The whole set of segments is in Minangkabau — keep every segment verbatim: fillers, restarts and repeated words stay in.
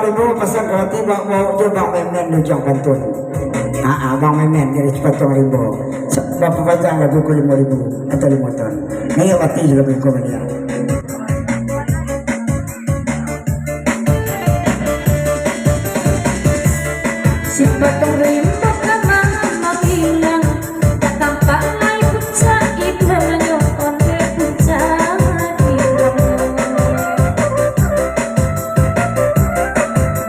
Rimbo pasan ka Wati, baok-baok jo Bang Memen di ujuang pantun. Ah, ah, Bang Memen dari Cipatong Rimbo. Sa-, bapapanjang lagu ko limo ribu atau limo ton. Nah, iyo Wati jo lagu ko baliak. Cipatong Rimbo ka ma manghilang, tak tampak lai puncak iduangnyo, ondeh puncak iduangnyo.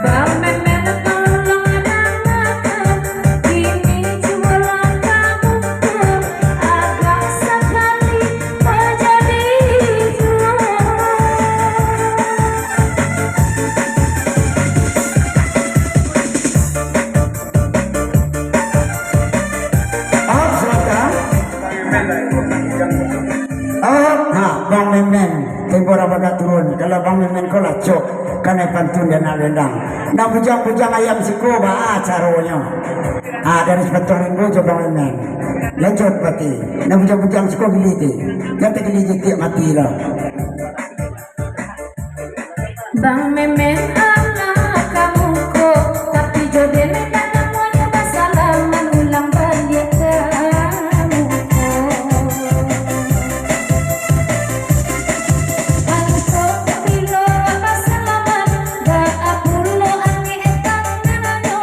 Bang Memen tolong dangakan, kini cubolah ka muko, agak sakali manjadi juo. Up, silakan. Up, ha, Bang Memen. Tempo dah bagak turun. Kalau Bang Memen ko lah cok, kanai pantun di anak lendang. Nah, bujang-bujang ayam siko, baa caronyo? Ah, dari Cipatong Rimbo jo Bang Memen. Lanjut, Wati. Nah, bujang-bujang siko gili ti. Jan tagili jitiak mati lah. Bang Memen alah ka muko, tapi jo den dak namuanyo basalaman ulang baliak ka muko. Angko bilo basalaman, baa pulo angek tangannyo,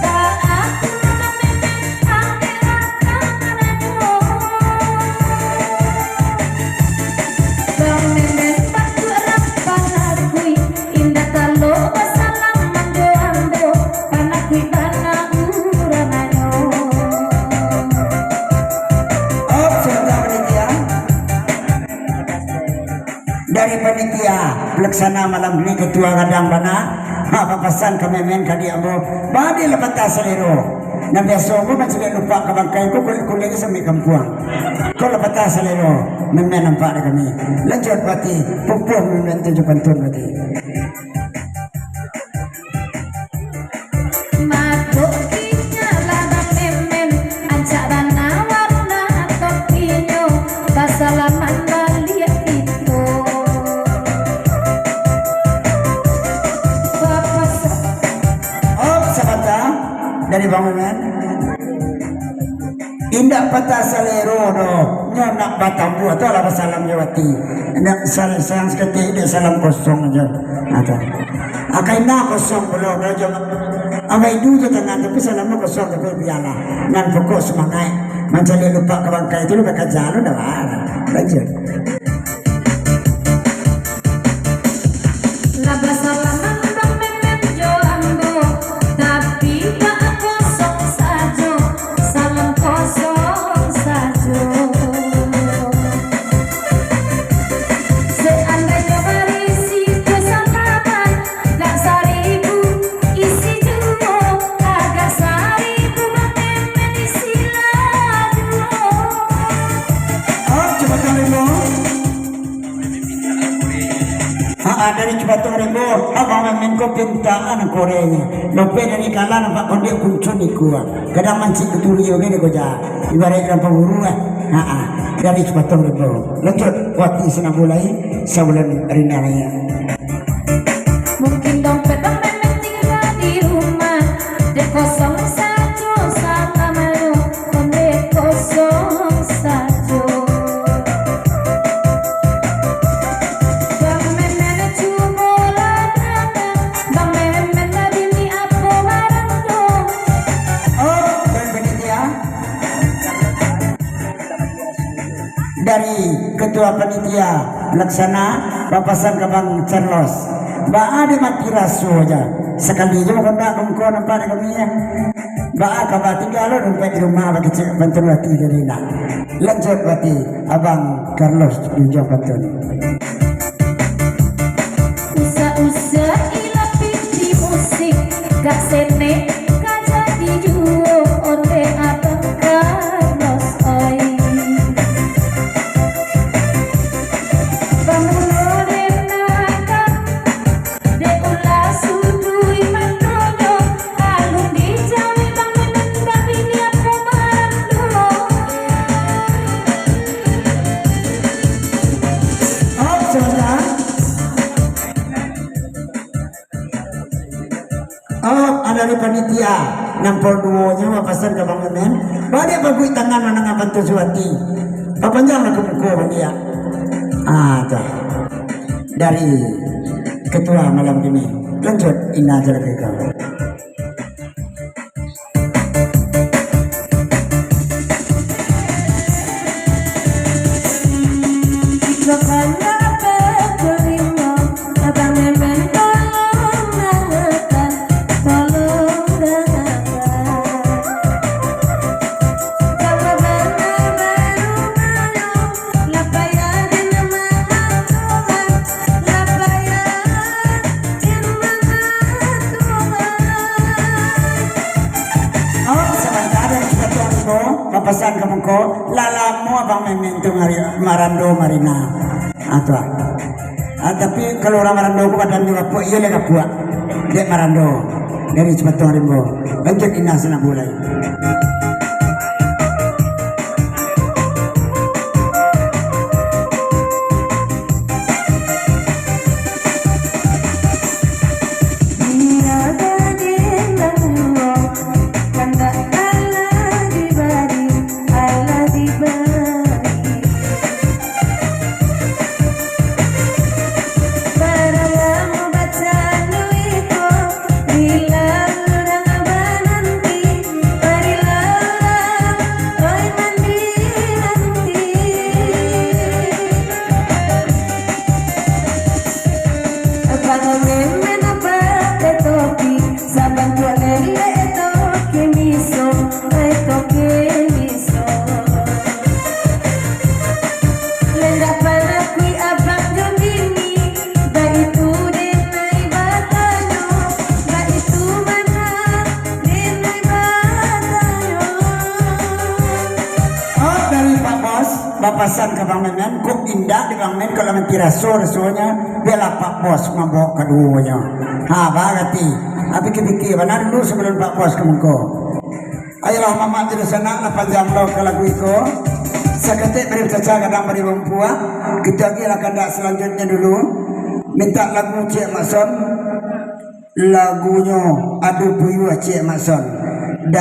baa pulo Bang Memen angek tangannyo. Bang Memen patuik rampang lakuik, indak talok basalaman jo ambo, panakuik bana urang anyo. Op, sudah panitia. Dari panitia pelaksana malam ini, ketua gadang bana, ha, papasan ka Memen ka di ambo, baa dek lah patah salero. Nan biaso ko mancaliak lupak ka bangkai ko, kulik-kulik sampai kampuang. Ko lah patah salero, Memen nampak dek kami. Lanjut, Wati, pupuah Memen tu jo pantun, Wati. Madok kinya lah Bang Memen, ancak bana warna topinyo, basalaman baliak kito. Bapasan. Op, sabanta dari Bang Memen. Indak patah salero doh, nyo nak batambuah tu lah basalam jo Wati. Indak sal-, sayang saketek dek salam kosong ajo. Akan indak kosong pulo doh jo. Abah idu jo tangan, tapi salamnyo kosong, tapi bialah. Nan pokok sumangaik mancaliak lupak ka bangkai tu, lah bakaja lo dah lah. Lanjut. Lah basalaman Bang Memen jo ambo, tapi baa kosong sajo, salam kosong sajo. Seandainyo barisi ko salaman, agak saribu isi juo, agak saribu Bang Memen isi lah juo. Ah, cubo taruih, Bang. Ha, ha, dari Cipatong Rimbo, Abang Memen ko pintaan korenyo. Dompet dari kalan nampak kondek kuncun ikua. Kadang mancik katuri oke dek ko ja. Ibarat dalam paburu, eh. Ha, ha, dari Cipatong Rimbo. Lanjut, Wati Sinambulai, sabulan rinang raya. Mungkin dompet Bang Memen tingga di rumah, dek kosong sajo salamannyo. Ondeh kosong sajo. Bang Memen cubolah danga, Bang Memen babini apo barang tu? Oh, Bang Panitia. Dari Ketua Panitia Pelaksana, bapasan ka Bang Carlos. Baa dek mati raso ja. Sakali jo kondak bungko nampak dek kami, ya. Baa kaba, tingga lo dompet di rumah, bakecek pantun Wati tadi nak. Lanjut Wati, Abang Carlos di ujuang pantun. Usah-usah ilah piti musik, gak senek ka jadi juo ondeh Abang Carlos, oi. Bamulo den akan Dek ulah suduik mandonyo, alun dijawek Bang Memen babini apo barang tu. Hop, saudara. Panitia nampol duonyo bapasan ka Bang Memen, baliak baguik tangan mandanga pantun suati. Bapanjanglah ka muko baliak. Ah, tu. Dari ketua malam kini. Lanjut, Ina Jalagagau. Oh, sabanta dari Sipatuang Rimbo, bapasan ka muko, lah lamo Abang Memen tu mari, marando marina. Ah, tu ah. Ah, tapi kalau urang marando ko badannyo kapuak, iyo lah kapuak. Dek marando. Dari Sipatuang Rimbo. Lanjut Ina Sinabu lai. Baitu denai batanyo, baitu bana denai batanyo. Oh, dari Pak Bos, bapasan ka Bang Memen, kok indak di Bang Memen, kalau manti raso, rasonyo, bialah Pak Bos mambaok kaduonyo. Ha, barati. Ha, pikir-pikir bana dulu sabalun Pak Bos ka muko. Ayolah, mamak jo dunsanak, lah panjang lo ka lagu iko. Saketek bari bacaca, gadang bari bampuak. Kito agiahlah kandak salanjutnyo dulu. Mintak lagu Cik Mak Son. Lagunyo Ado Puyuah Cik Mak Son.